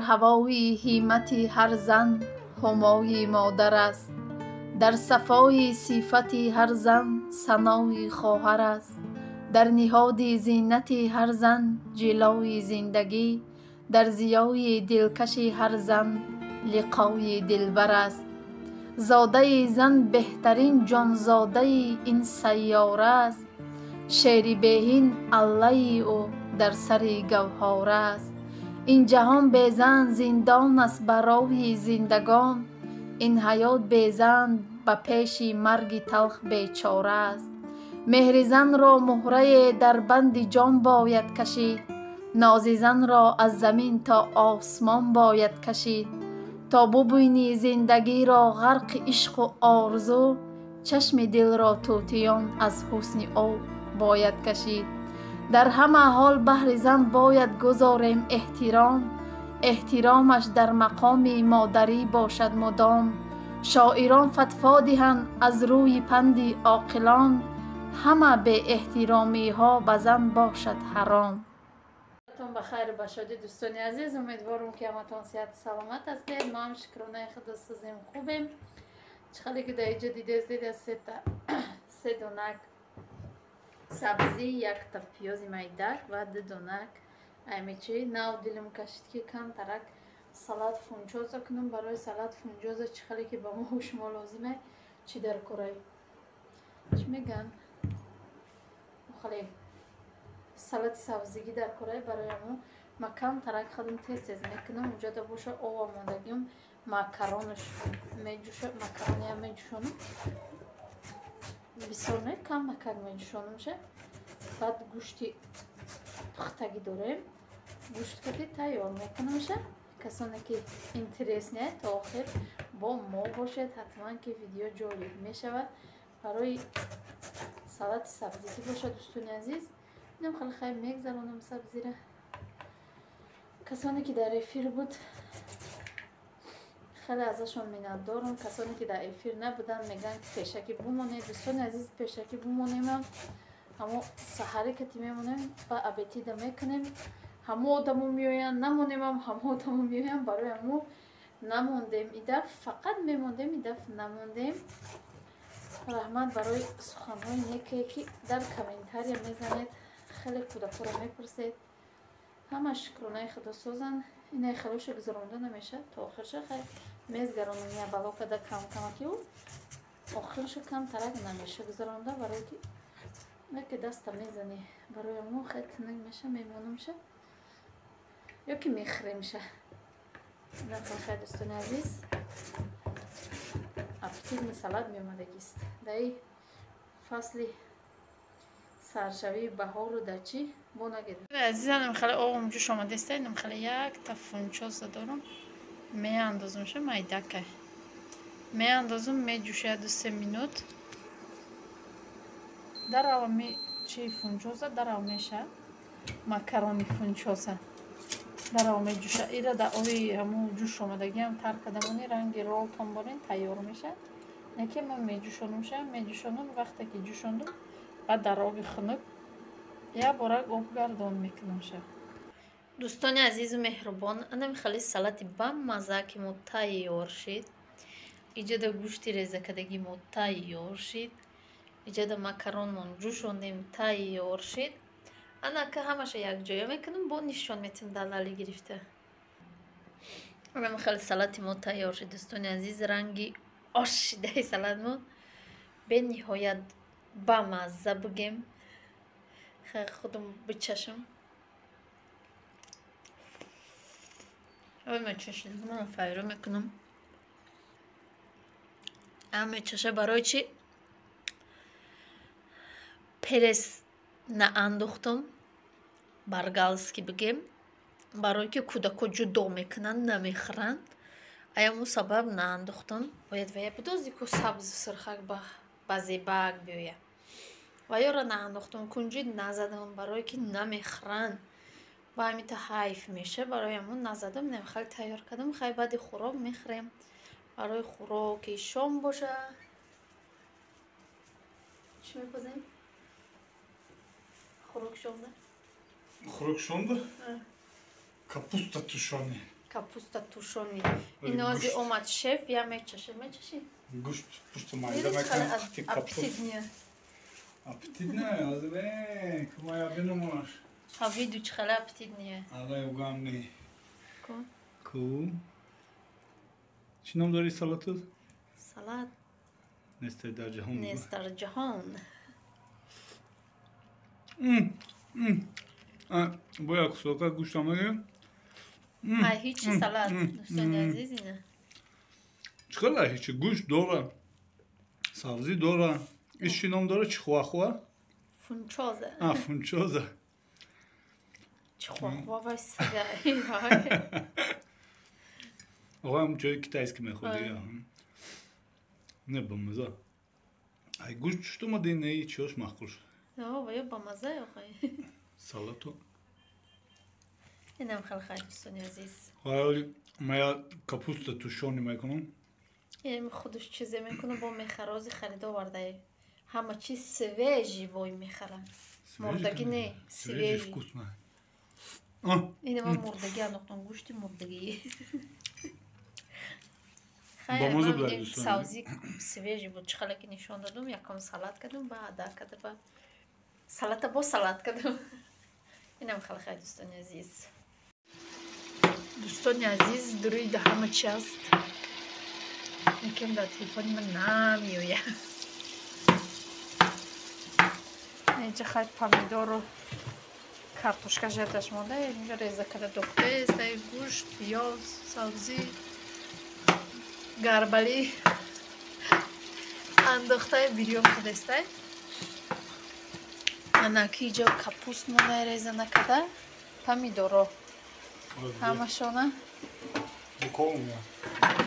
Ҳавои ҳиммати ҳар зан ҳумои модар аст, дар сафои сифати ҳар зан санои хоҳар аст, дар ниҳоди зинати ҳар зан ҷилои зиндагӣ, дар зиёи дилкаши ҳар зан лиқои дилбар аст. Зодаи зан беҳтарин ҷонзодаи ин сайёра аст, шери беҳин аллаи ӯ дар сари гавҳора аст. Ин ҷаҳон бе зан зиндон аст барои зиндагон, ин ҳаёт бе зан ба пеши марги талх бечора аст. Меҳри занро муҳрае дар банди ҷон бояд кашид, нози занро аз замин то осмон бояд кашид. То бубинӣ зиндагиро ғарқи ишқу орзу, чашми дилро тӯтиён аз ҳусни ӯ бояд кашид. Дар ҳама ҳол баҳри зан бояд гузорем эҳтиром, эҳтиромаш дар мақоми модарӣ бошад мудом. Шоирон фатво диҳанд аз рӯи панди оқилон, ҳама беэҳтиромиҳо ба зан бошад ҳаром. Ба хайру ба шодӣ, дӯстони азиз, умедворам, ки ҳаматон сиҳату саломат ҳастед. Мо ҳам, шукронаи худо, созем, хубем. Чӣ хеле ки дар инҷо дидестед, се донак сабзӣ, якта пиёзи майдак ва ду донак аймечи. Нав дилам кашид, ки камтарак салат фунчоза кунам. Барои салат фунчоза, чӣ хеле ки ба мо шумо лозиме, чӣ дар корай, чӣ мегӯянд, хеле салати сабзигӣ дар корай. Барои ҳамо ма камтарак худам тез тез мекунам. Уҷода боша об омодагим, макаронаш меҷӯша, макарониам меҷӯшонам, бисёр не, камакак меҷӯшонамша. Баъд гӯшти пухтагӣ дорем, гӯшт кати тайёр мекунамша. Касоне ки интересне, то охир бо мо бошед, ҳатман ки видео ҷолиб мешавад. Барои салати сабзигӣ бошад, дӯстони азиз, инам хеле хайр мегзаронам сабзира. Касоне ки дар эфир буд, хеле азашон миннатдорам. Касоне ки дар эфир набуданд, мегӯянд, ки пешакӣ бумонед. Дӯстони азиз, пешакӣ бумонемам, ҳамо саҳарӣ кати мемонем ва аппетита мекунем, ҳамо одамо меоянд. Намонемам, ҳамо одамо меоянд. Барои ҳамо намондем, идаф фақат мемондем, идаф намондем. Раҳмат барои суханҳои некие, ки дар комментария мезанед, хеле кӯдакҳоро мепурсед. Ҳама, шукронаи худо, созанд. Инаи хелоша гузаронда намешавад то охирша. Хай, мезгаронам, я бало када кам-камаки, охирша камтарак намеша гузаронда, барое ки яке даста мезанӣ. Барои мо хай тинак меша, мемонамша ё ки мехӯремша. Хай, дӯстони азиз, аппетитный салат меомадагист даи фасли саршавии баҳору дар чӣ бо нагирд. Азизанам, хеле оғум ҷӯш омадеста. Инам хеле якта фунчоза дорам, меандозумша, майдакай меандозум, меҷӯша 2-3 минут. Дарав чи фунчоза дарав меша, макарони фунчоза дарав меҷӯша. Ира дар оби ҳамун ҷӯш омадагиам тар кардамони, ранги ролтон борин тайёр меша. Яке ман меҷӯшонумша, меҷӯшонум. Вақте ки ҷӯшондум, баъд дар оби хунук як борак об гардон мекунамша. Дӯстони азизу меҳрубон, анами хеле салати баммаза ки мо тайёр шид. Иҷода гӯшти резакадаги мо тайёр шид, иҷода макаронмон ҷӯшондем, тайёр шид. Анака ҳамаша якҷоя мекунам, бо нишон метим далали гирифта. Анами хеле салати мо тайёр шид, дӯстони азиз. Ранги ош шидаи салатмон бениҳоят бамазза бугем. Худам бичашам. Ой, мечашидам, файро мекунам. А мечаша. Барои чи перец наандохтам, баргалски бигем? Барое ки кӯдако ҷудо мекунанд, намехӯранд. Аяму сабаб наандохтам. Бояд вая бидози ку сабзу сурхак ба зебак биёяд. Ва ёро наандохтам, кунҷид назадам, барое ки намехӯранд ва ҳамита ҳайф меша. Барои ҳамон назадам. Инам хеле тайёр кардам. Хай, баъди хӯрок мехӯрем. Барои хӯроки шом боша, чӣ мепазем хӯроки шомда? Хӯроки шомда капуста тушёный. Капуста тушёный. Инози омад шеф, я мечаши, мечаши? Гӯшт пушта майда мекунем, қити капуст. Аппетитный. Аппетитный, азбе, кумая бинумаш. Ҳа виду чӣ хеле аппетитный. Алай угамни. Ку? Ку? Чӣ ном дори салатут? Салат. Нест дар ҷаҳон. Нест дар ҷаҳон. Бо як кусока гӯшта мегирем. Ай ҳичи салат, дӯстони азиз, ина. Чӣ хела ҳичи? Гӯшт дора, сабзӣ дора. Иш чӣ ном дора? Чихуахуа? Фунчоза. А, фунчоза. Чихуахуа вай сага. Оғоям ҷои китайски мехӯрди. Не, бамаза. Ай гӯшт чуто мади не чиёш маъқул шуд? Вая бамаза охай. Салату. Инам хел хай, дӯстони азиз. Ҳоли мая капуста тушёный мекунам. Инам худаш чизе мекунам, бо мехарози харида овардаи. Ҳама чиз свежий вой мехарам. Мурдагӣ не, свежий. Вкусно. Инама мурдагӣ андохтам, гӯшти мурдагӣ. Бамаза буд, дӯстони. Савзи свежий буд, чӣ хеле ки нишон додум, якам салат кардум, баъд када ба салата бо салат кардум. Инам хеле хай, дӯстони азиз. Дӯстони азиз, дуруи ҳама чи аст. Якем дар телефони ман намеояд. Инҷа хай помидору картошка жерташ монда, инҷа реза када дохтест, ай гӯшт, пиёз, сабзӣ, гарбалӣ андохтаи бирён кадестай. Анаки иҷо капуст монда реза накада, помидоро. Ҳамашона.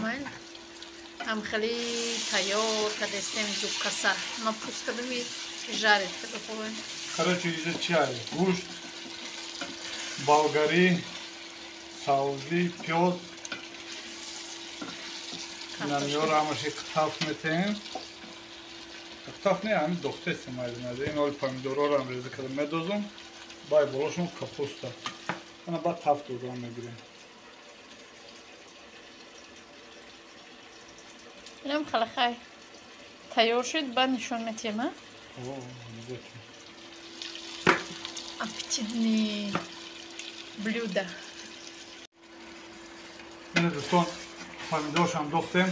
Майл. Ҳам хеле тайёр кадестем зубкаса. Ма пуст кадами жарить када хубе. Короче, иҷа чи ай? Гӯшт, болгарӣ, савзӣ, пиёз. Инамёро ҳамаши қитаф метаем. Қитаф не, ҳами дохтестем майда. Ин оли помидорорам реза када медозум. Бай болошон капуста. Ана баъд таф додан мегирем. Инам хеле хай. Тайёр шуд, баъд нишон метиҳем, а? О, обязательно. Аппетитный блюдо. Ина дӯстон, помидоршам дохтем.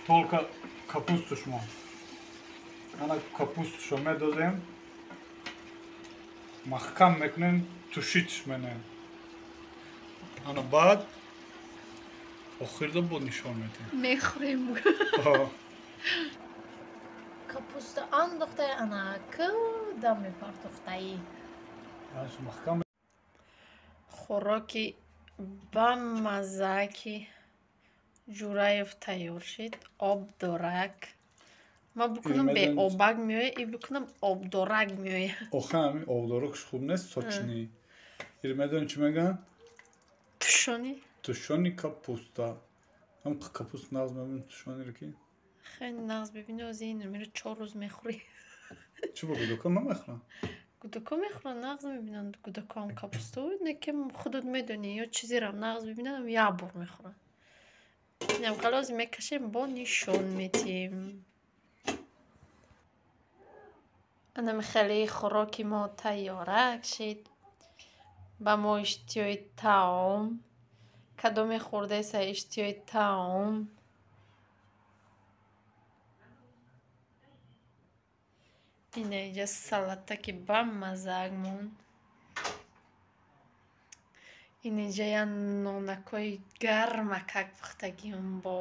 Только капустуш монд. Ана капустушо медозем. Маҳкам мекунем, тушитш менем. Ана баъд охирда бо нишон метиҳем. Мехӯрем. Капуста андохтаи, анаку дам мепартохтаи. Маҳкам. Хӯроки бамазза ки Ҷураев тайёр шид. Обдорак. Ма бикунам беобак меояд, и бикунам обдорак меояд. Охе ҳами обдоракш хуб нест, сочный. Ир медони чӣ мегӯянд? Тушёный. Тушёный капуста. Ҳам капуст нағз мебинӣ тушёныйро ки? Хеле нағз бибинӣ, ози ин мера 4 рӯз мехӯрӣ. Чӣ бо гудока намехӯрам? Гудако мехӯранд, нағз мебинанд гудакоам капусту. Не ки худат медонӣ, ё чизеро нағз бибинанд, як бор мехӯранд. Инам хеле ози мекашем, бо нишон метиҳем. Анами хеле хӯроки мо тайёрак шид. Ба мо иштиҳои таом. Кадоме хӯрдаеса иштиҳои таом. Ина инҷа салата ки бамаззаак монд. Ин инҷа як нонакҳои гармакак пухтагиам бо.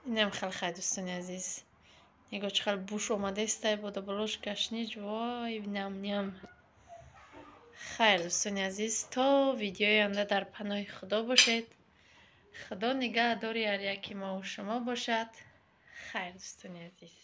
Инам хеле хай, дӯстони азиз. Нигоҳ чӣ хел буш омадаистай бодаболош гашнич, вой ням ням. Хайр, дӯстони азиз, то видеои оянда дар паноҳи Худо бошед. Худо нигаҳдори ҳар яки мову шумо бошад. Хайр, дӯстони азиз.